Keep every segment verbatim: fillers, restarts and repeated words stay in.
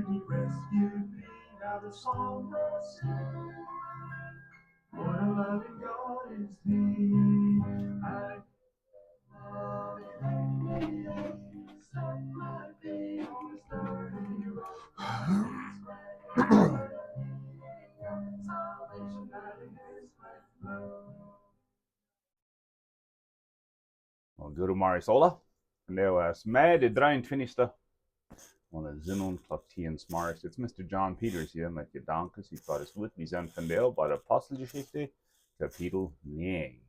He rescued me out of sorrow sin. What a loving God is He. I love Him, He set my feet on the sturdy rock. His great love, salvation out of His great love. Well, good morning, Sola. And there was May the drieëntwintigste. On a Zoom Club T and Smarts. It's Mister John Peters here. Met Jedanken, wie Gott is gut. Wie sent vondoag bie de Aposteljeschicht, Kapitel näajen.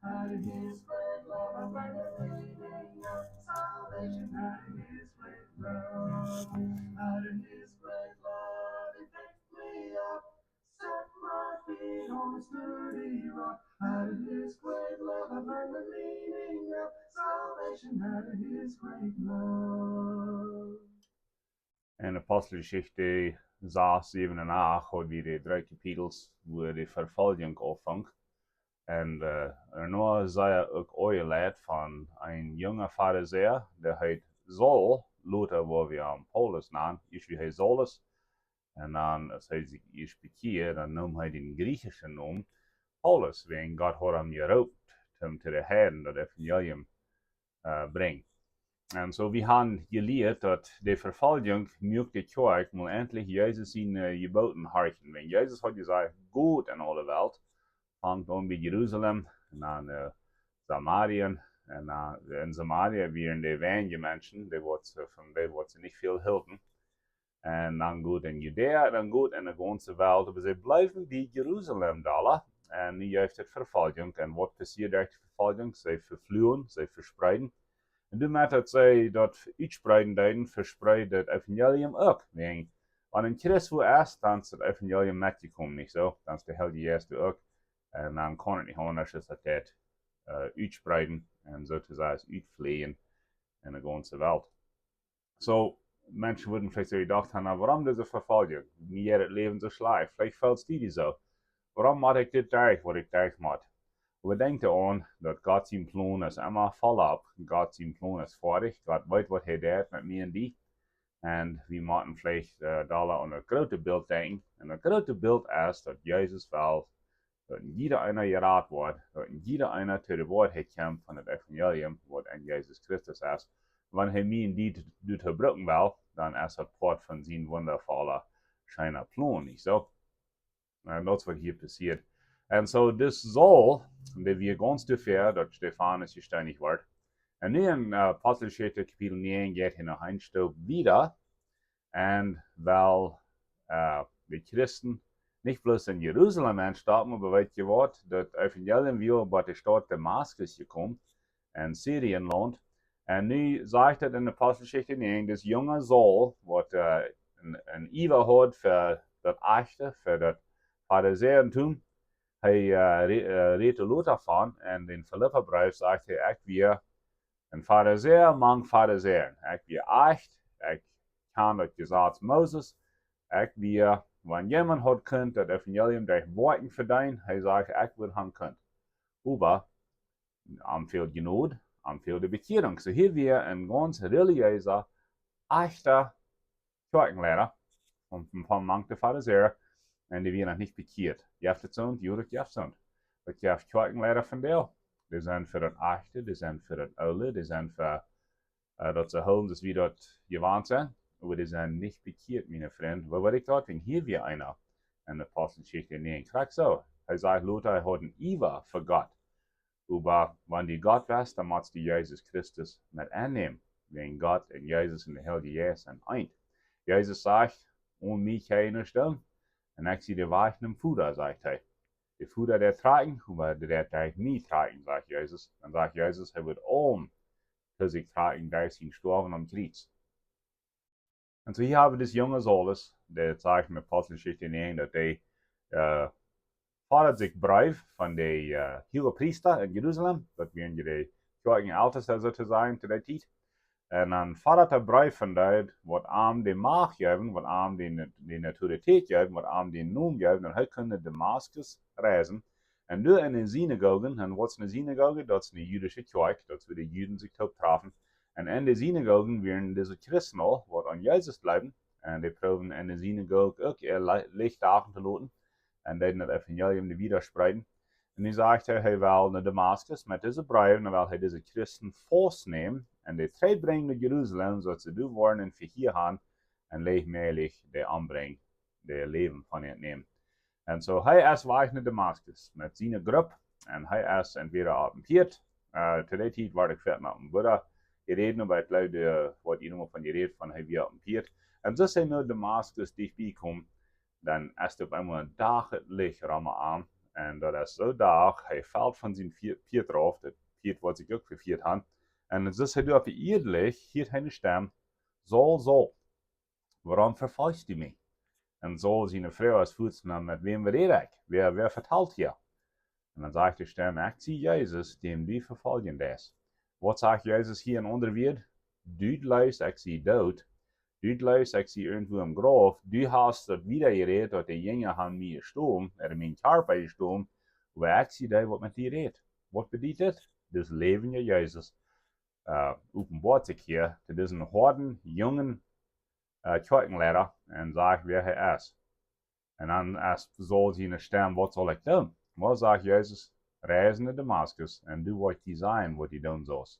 Out of His great love, I find the meaning of salvation. Out of His great love, out of His great love, He picked me up, set my feet on a sturdy rock. Out of His great love, I find the meaning of salvation. Out of His great love. En Aposteljeschicht sas, säwen un acht haud wie de dree Kapitels, wua de Verfoljunk aunfunk. En, äh, doano sent wie uk aunjeleit von een junga Farisäa, dee heet Saul, lota woa wie am Paulus nanen, ieescht wia hee Saulus. En dan, aus hee sikj ieescht bekjieed, dan neem hee dän griechischen Nomen Paulus, wäajen Gott haud am jeroopt, om to de Heiden daut Evangelium äh, brinjen. En soo, wie haben jelieet daut de Verfoljunk muak de Kjoakj mol entlich Jesus siene, äh, Jeboten horchen. Wan Jesus haud jesajcht, "Got en aule Welt", fangt aun bie Jerusalem, en dan, äh, Samarien, en dan, en Samaria wieren de weinje Menschen, dee waut see, von dee waut see nich väl hilden. En dan got en Judäa, dan got en de gaunze Welt. Oba see bleewen bie Jerusalem dolla. En nu jeef et Verfoljunk. En waut passieed derch de Verfoljunk? See vefluagen, see vespreeden. En doamet daut see daut utspreeden deeden, vespreed daut Evangelium uk. Wäajen, wan een Christ wua es, dan es daut Evangelium metjekomen, nich soo? Dan es de Heilje Jeist doa uk. En dan kaun et nich aundasch aus daut, äh, utspreeden en soo to sajen utflieejen en de gaunze Welt. Soo, Menschen wudden veleicht soo jedocht haben, "Na, wuarom dise Verfoljunk? Mie jeit daut Läwen soo schlajcht. Veleicht feelst du die soo. Wuarom mott ekj dit derch, waut ekj derch mott?" Oba denkj doaraun, daut Gott sien Plon es emma vollbracht. Gott sien Plon es foadich. Gott weet, waut hee deit met mie un die. En wie motten veleicht, äh, dolla aun daut groote Bilt denkjen. En daut groote Bilt es, daut Jesus well daut een jieda eena jerat woat, daut een jieda eena to de Woarheit kjemt von daut Evangelium, waut en Jesus Christus es. Wan hee mie un die doa brucken well, dan es daut Poat von sien wundafolla, scheena Plon, nich soo? En daut es waut hia passieed. En soo, dis Saul, dee wia gaunz doafäa, daut Stefanus jesteenijt wort. En nu en, äh, Aposteljeschicht Kapitel näajen jeit hee noch een Stoop wieda. En well, äh, de Christen nich bloos en Jerusalem enstoppen, oba weet jie waut, daut Evangelium wia bat de Staut Damaskus jekomen, en Syrien Launt. En nu sajcht et en de Aposteljeschicht näajen, dis junga Saul, waut, äh, een, een Iewa haud fa daut Ajchte, fa daut Farisäaentum, hee, äh, re-, äh, rät doa lota von, en dän Filippabreef sajcht hee, "Ekj wia een Farisäa mank Farisäa. Ekj wia ajcht, ekj kjan daut Jesaz Moses, ekj wia, wan jemaunt haud kunt daut Evangelium derch Woakjen vedeenen, hee sajcht, ekj wudd han kunt." Oba am fäld Jnod, am fäld de Bekjierunk. Soo hia wia een gaunz relijeesa, ajchta Kjoakjenleida von, von, von mank de Farisäa, en dee wieren noch nich bekjieet. Jeft et soont? Jo, daut jeft soont. Daut jeft Kjoakjenleida vondoag. Dee sent fa daut Ajchte, dee sent fa daut Oole, dee sent fa, äh, daut see hoolen, daut wie daut jewant sent. Oba dee sent nich bekjieet, miene Frind. Woo weet ekj daut? Wan hia wia eena en de Aposteljeschicht näajen. Krakjt soo. Hee säd lota, hee haud een Iewa fa Gott. Oba wan du Gott west, dan motst du Jesus Christus met aunnämen. Wäajen Gott un Jesus un de Heilje Jeist sent eent. Jesus sajcht, "Onen mie kjenn jie nuscht doonen. Un ekj sie de Wajch nom Voda", sajcht hee. De Voda deit trakjen, oba dee deit derch mie trakjen, sajcht Jesus. Dan sajcht Jesus, hee woat aulem to sikj trakjen derch sien Stoawen aum Kjriez. En soo hia hab wie dis junga Saulus, dee, daut sajcht en de Aposteljeschicht näajen, daut hee, äh, fodad sikj Breew von de, äh, Huagepriesta en Jerusalem, daut wieren de Kjoakjenelteste soo to sajen to dee Tiet. En dan fodad hee Breew von dee, waut am de Macht jeewen, waut am de, de Autoritäet jeewen, waut am dän Nomen jeewen, daut hee kunn no Damaskus reisen, Un doa enne Sinagogen, un waut es eene Sinagoge? Daut es eene jüdische Kjoakj, daut es wua de Juden sikj toop trafen. Un enne Sinagogen wieren dise Christen aul, waut aun Jesus jleewden, un dee proowen enne Sinagoge uk äa Li- Licht dagen to loten un deeden daut Evangelium doa wieda spreeden. Un nu sajcht hee, hee well no Damaskus met dise Breew, un dan well hee dise Christen faustnämen un dee trigjbrinjen no Jerusalem, soo daut see doa woaren een Vehia haben un leeftmäajlich dee ombrinjen, dee Läwen von an nämen. Un soo, hee es wajch no Damaskus met siene Grupp. Un hee es entwäda opp een Pieet, äh, to dee Tiet wia ekj foaken opp een Budda, dee räden, oba ekj jleew, dee, waut jie nu von dee räden, von hee wia opp een Pieet. Un soo es hee no Damaskus dicht bie jekomen, dan es opp eemol een Dach daut Licht rom am. Un daut es soo Dach, hee felt von sien Pie- Pieet rauf, daut Pieet waut sikj uk vefieet haud. Un soo es hee doa opp de Ieed licht, hieet hee eene Stemm: "Saul, Saul, wuarom vefoljst du mie?" Un Saul siene Froag es fuaz: "Na, met wäm räd ekj? Wäa, wäa vetalt hia?" Un dan sajcht de Stemm: "Ekj sie Jesus, däm du vefoljen deist." Waut sajcht Jesus hia en aundre Wieed? "Du jleefst, ekj sie doot. Du jleefst, ekj sie irjentwua em Grauf. Du hast daut wieda jerät, daut de Jinja haben mie jestolen, ooda mien Kjarpa jestolen. Oba ekj sie dee, waut met die rät." Waut bediet dit? Dis läwendja Jesus, äh, openboat sikj hia to disen hoaden, jungen, äh, Kjoakjenleida un sajcht, wäa hee es. Un dan es Saul siene Stemm: "Waut saul ekj doonen?" Waut sajcht Jesus? "Reis no Damaskus un du woascht die sajen, waut du doonen saust."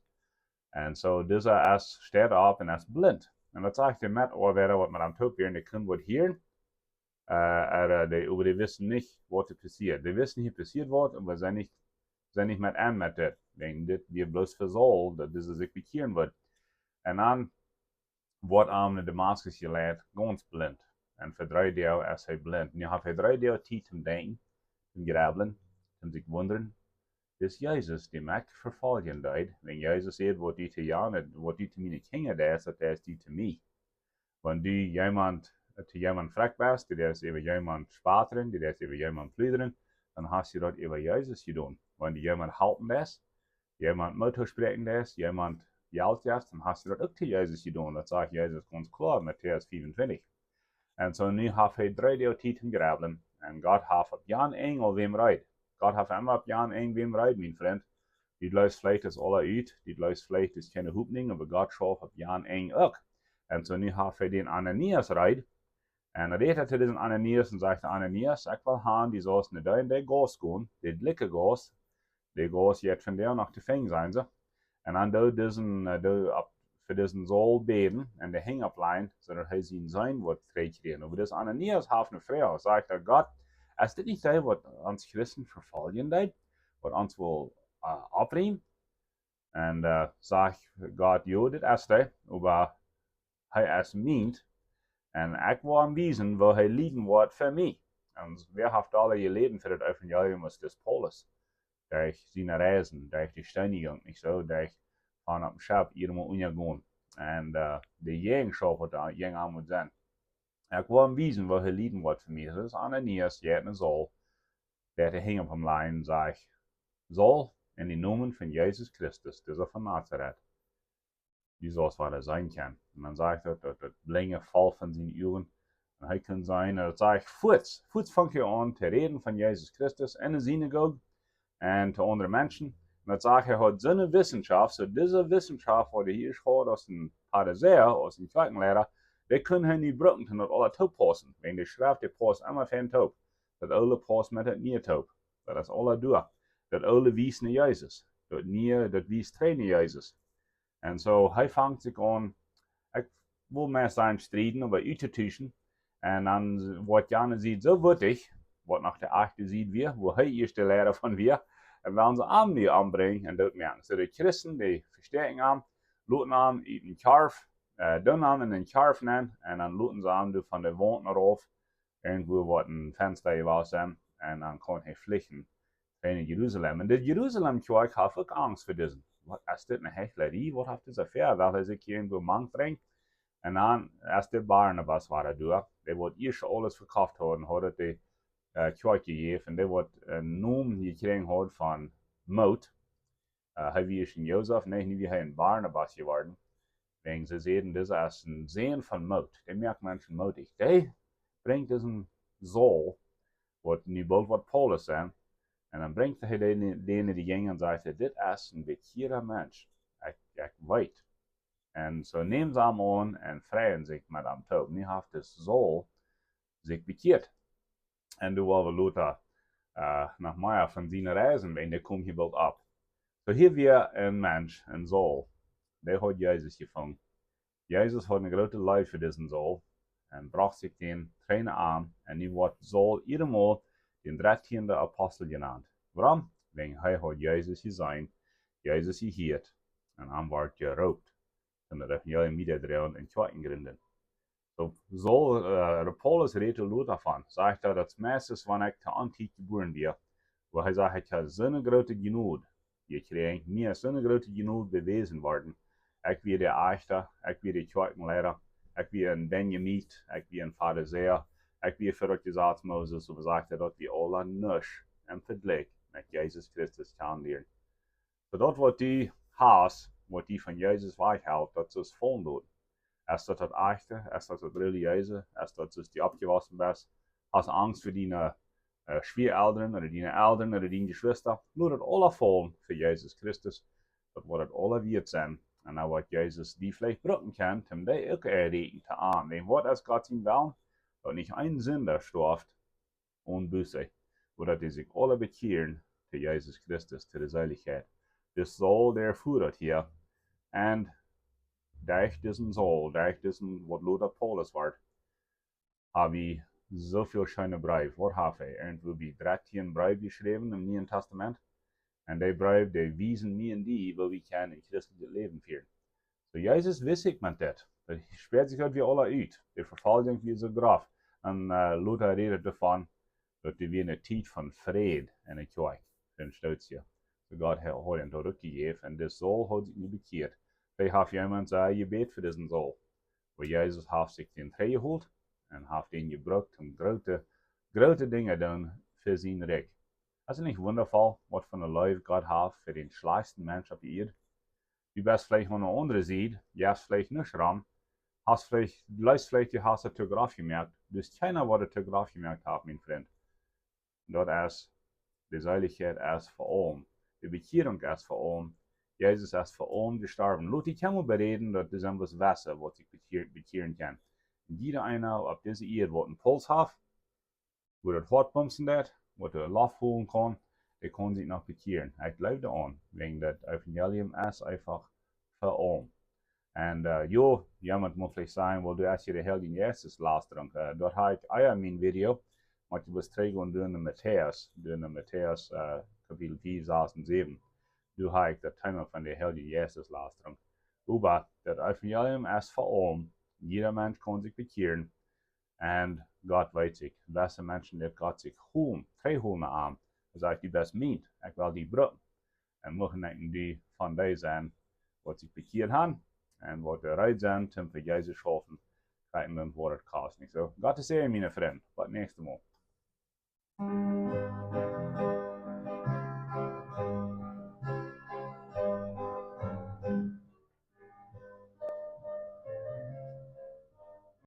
Un soo, disa es, steit opp un es blint. Un daut sajcht de Metoabeida, waut met am toop wieren, dee kunnen waut hieren, äh, äh, dee, oba dee wisten nich, waut doa passieet. Dee wisten, hia passieet waut, oba sent nich, sent nich met an met dit. Wäajen dit wia bloos fa Saul, daut dise sikj bekjieren wudd. Un dan woat am no Damaskus jeleit, gaunz blint. Un fa dree Doag es hee blint. Nu haft hee dree Doag Tiet toom denkjen, toom jrebeln, toom sikj wundren: "Dis Jesus, däm ekj vefoljen deed, wan Jesus säd, waut du to Jan, waut du to miene Kjinja deist, daut deist du to mie." Wan du jemaunt, äh, to jemaunt frakj best, du deist äwa jemaunt spotten, du deist äwa jemaunt pludren, dan hast du daut äwa Jesus jedonen. Wan du jemaunt halpen deist, jemaunt Moot toospräakjen deist, jemaunt Jelt jefst, dan hast du daut uk to Jesus jedonen. Daut sajcht Jesus gaunz kloa, Matäus vea un twintich. Un soo nu haft hee dree Doag Tiet toom jrebeln. Un Gott haft opp jan Enj wäm reed. Gott haft emma opp jan Enj wäm reed, mien Frint. Du jleefst veleicht daut aules ut, du jleefst veleicht daut es kjeene Hopninj, oba Gott schauft opp jan Enj uk. Un soo nu haft hee dän Ananias reed. Un dan rät hee to disen Ananias un sajcht: "Ananias, ekj well han, du saust no dee un dee Gauss gonen, dee likje Gauss, dee Gauss jeit vondoag noch to finjen, sent see. Un dan doo disen, äh, doo opp, fa disen Saul bäden un de Henj oppläajen, soo daut hee sienen Sän woat trigj kjrieen." Oba dis Ananias haft eene Froag, sajcht hee: "Gott, es dit nich dee, waut ons Christen vefoljen deed, waut ons well, äh, oppbrinjen?" Un, äh, sajcht Gott: "Jo, dit es hee, oba hee es mient. Un ekj woa am wiesen, woo hee lieden woat fa mie." Un wäa haft aule jeläden fa daut Evangelium? Daut es Paulus. Derch siene Reisen, derch de Steenijunk, nich soo? Derch von opp een Schepp irjentwua unjagonen. Un, äh, de Jäajenschoft, waut doa jäajen am mott sennen. "Ekj woa am wiesen, woo hee lieden woat fa mie." Daut es Ananias, jeit no Saul, deit de Henj opp am läajen un sajcht: "Saul, en dän Nomen von Jesus Christus, disa von Nazaret, du saust wada seenen kjennen." Un dan sajcht daut, daut, daut Blinje foll von siene Uagen. Un hee kunn seenen. Un daut sajcht, fuaz, fuaz funk hee aun to räden von Jesus Christus en de Sinagoog un to aundre Menschen. Un daut sajcht, hee haud soone Wissenschaft, soo dise Wissenschaft, waut hee hia haud aus een Pharisäa, aus een Kjoakjenleida, dee kunn hee nu brucken, om daut aules to paussen. Wäajen de Schreft, dee paust emma fein toop. Daut Oole paust met daut Niee toop. Daut es aules doa. Daut Oole wiest no Jesus. Daut Niee, daut wiest trigj no Jesus. Un soo, hee fangt sikj aun, ekj well meist sajen strieden, oba uttotuschen. Un dan woat jane Sied soo wuttich, waut noch de achte Sied wia, wua hee ieescht de Leida von wia, un wellen see am nu ombrinjen un dootmoaken. Soo de Christen, dee vestäakjen am, loten am ut een Kjarf, äh, doonen am en een Kjarf nenn, un dan loten see am doa von de Waunt rauf, irjentwua woat een Fensta jewast sennen, un dan kaun hee flichten en Jerusalem. Un de Jerusalem Kjoakj haft uk Angst fa disen. Waut es dit, eene Hechlarie? Waut haft disa fa? Well hee sikj hia irjentwua mank brinjen? Un dan es de Barnabas wada doa, dee waut ieescht aules vekoft haud un haud daut de, äh, Kjoakj jejäft, un dee waut een Nomen jekjräajen haud von Moot. Äh, hee wia ieescht een Josef, nä, nu wia hee een Barnabas jeworden. Wäajen see säden, disa es een Sän von Moot. Dee moakt Menschen mootich. Dee brinjt disen Saul, waut nu boolt woat Paulus sennen, Un dan brinjt hee dän, dän de Jinja un sajcht: "Dit es een bekjieeda Mensch. Ekj, ekj weet." Un soo nämen see am aun un freien sikj met am toop. Nu haft dis Saul sikj bekjieet. Un doa woa wie lota, äh, noch mea von siene Reisen, wan dee komen hia boolt opp. Soo hia wia een Mensch, een Saul, dee haud Jesus jefungen. Jesus haud eene groote Leew fa disen Saul un brocht sikj dän trigj no am. Un nu woat Saul eenmol dän dartieenden Apostel jenant. Wuarom? Wäajen hee haud Jesus jeseenen, Jesus jehieet. Un am wort jeroopt, om daut Evangelium wieda to droagen un Kjoakjen to jrinden. Soo, Saul, äh, de Paulus rät doa lota von, sajcht hee, daut meist es, wan ekj to Ontiet jebuaren wia, wua hee sajcht: "Ekj hab soone groote Jnod jekjräajen, mie es soone groote Jnod bewäsen worden. Ekj wia de Ajchta, ekj wia de Kjoakjenleida, ekj wia een Benjamit, ekj wia een Farisäa, ekj wia fa daut Jesaz Moses." Oba sajcht hee, daut wia aules nuscht em Vejlikj met Jesus Christus kjanen lieren. Soo daut, waut du hast, waut die von Jesus wajchhelt, daut es voll doot. Es daut daut Ajchte? Es daut daut Relijeese? Es daut, daut du oppjewossen best? Hast Angst fa diene, äh, Schwieaelren ooda diene Elren ooda diene Jeschwista? Lot daut aules faulen fa Jesus Christus. Daut woat daut aula wieet sennen. Un dan woat Jesus die veleicht brucken kjennen, om die uk erreichen to aun. Wäajen waut es Gott sien Wellen? Daut nich een Sinda stoaft onen Buße, oba daut dee sikj aule bekjieren to Jesus Christus, to de Seelichkjeit. Dis Saul, dee erfua daut hia. Un derch disen Saul, derch disen, waut lota Paulus wort, hab wie soo väl scheene Breew. Waut haft hee? Irjentwua bie dartieen Breew jeschräwen em Nieen Tastament. Un dee Breew, dee wiesen mie un die, woo wie kjennen een christeljet Läwen fieren. Soo, Jesus wist sikj met dit. Daut späat sikj daut wia aula ut. De Vefoljunk wia soo groff. Un, äh, lota rät doavon, daut doa wia eene Tiet von Fräd enne Kjoakj. Soo steit hia. Soo Gott haud, haud am daut uk jejäft. Un dis Saul haud sikj nu bekjieet. Dee haft jemaunt, äh, jebät fa disen Saul. Oba Jesus haft sikj dän trigjjehoolt un haft dän jebrukt, om groote, groote Dinja doonen fa sien Rikj. Es daut nich wundavoll, waut fa eene Leew Gott haft fa dän schlajchtsten Mensch opp de Ieed? Du best veleicht aun de aundre Sied, du hast veleicht nuscht rom, hast veleicht, leefst veleicht, du hast daut to groff jemoakt, du best kjeena, waut daut to groff jemoakt haft, mien Frint. Daut es, de Seelichkjeit es fa aulem. De Bekjierunk es fa aulem. Jesus es fa aulem jestorwen. Lot die kjeenmol beräden, daut doa sent bloos wesse, waut sikj bekjier-, bekjieren kjennen. Un jieda eena opp dise Ieed, waut een Puls haft, wua daut Hoat bumsen deit, waut de Loft holen kaun, dee kaun sikj noch bekjieren. Ekj jleew doaraun, wäajen daut Evangelium es eefach fa aulem. Un, äh, jo, jemaunt mott veleicht sajen: "Well, du hast hia de Heilje Jeist lascht." Äh, daut hab ekj ea en mien Video, mau du best trigj un doo no Matäus, doo no Matäus, äh, Kapitel vea, sas un säwen. Doa hab ekj daut Thema von de Heilje Jeist lascht. Oba daut Evangelium es fa aulem, jieda Mensch kaun sikj bekjieren, un Gott weet sikj, wesse Menschen, daut Gott sikj holen, trigjholen no am. Hee sajcht: "Du best mient, ekj well die brucken." Un mucht ekj een von dee sennen, waut sikj bekjieet haben un waut reed sent, om fa Jesus schaufen, kjikjen dan, waut et kost, nich soo? Gott säajen, miene Frind. Bat näakjstet Mol.